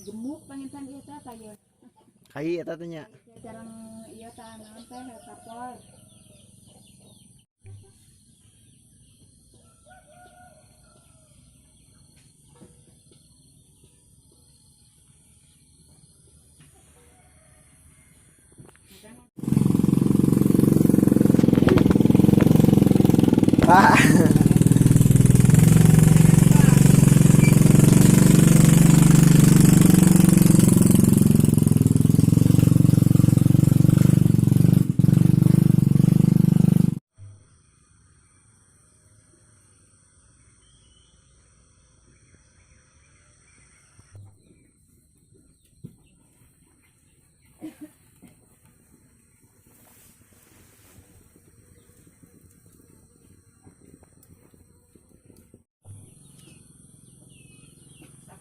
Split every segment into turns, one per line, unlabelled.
Gemuk panginten ieu teh tah.
Kai eta teh nya.
Jarang ieu tah naon teh kapol.
Ah.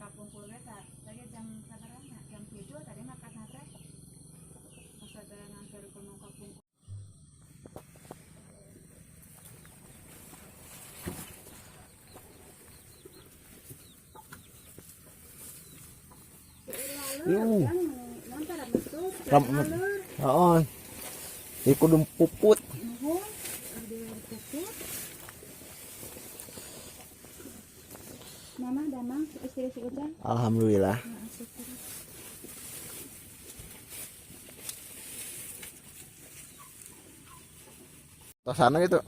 Kapungkur teh tadi jam sabaraha? Jam 7 tadi makan teh. Pas ada nganter kono kapungkur.
Yuh. Ram Oh. Ieu kudu puput.
Nuhun, abdi puput. Mama damang istri si Ujang.
Alhamdulillah.
Nah, syukur.
Tosana gitu.